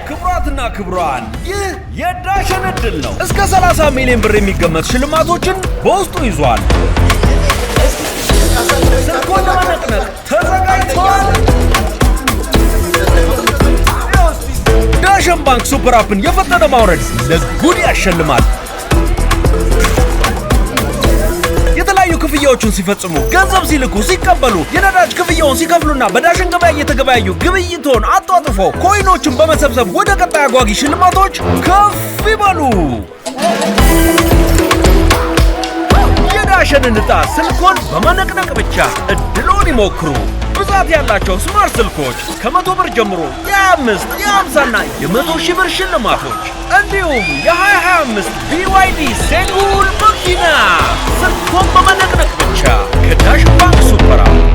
ክቡራትና ክቡራን፣ ይህ የዳሸን እድል ነው። እስከ 30 ሚሊዮን ብር የሚገመት ሽልማቶችን በውስጡ ይዟል። ስልኮን ለመነቅነቅ ተዘጋጅተዋል። ዳሸን ባንክ Super App ን የፈጠነ ማውረድ ለጉድ ያሸልማል። የተለያዩ ክፍያዎችን ሲፈጽሙ፣ ገንዘብ ሲልኩ፣ ሲቀበሉ፣ የነዳጅ ክፍያውን ሲከፍሉና በዳሸን ገበያ እየተገበያዩ ግብይቶን አጧጥፎ coin ኦችን በመሰብሰብ ወደ ቀጣይ አጓጊ ሽልማቶች ከፍ ይበሉ። የዳሸንን ዕጣ ስልኮን በመነቅነቅ ብቻ እድሎን ይሞክሩ። ብዛት ያላቸው smart ስልኮች ከ100 ብር ጀምሮ፣ የ5፣ የ50ና የ100 ሺህ ብር ሽልማቶች እንዲሁም የ2025 BYD Seagull መኪና ስልኮን በመነቅነቅ ብቻ ከዳሽን ባንክ Super App።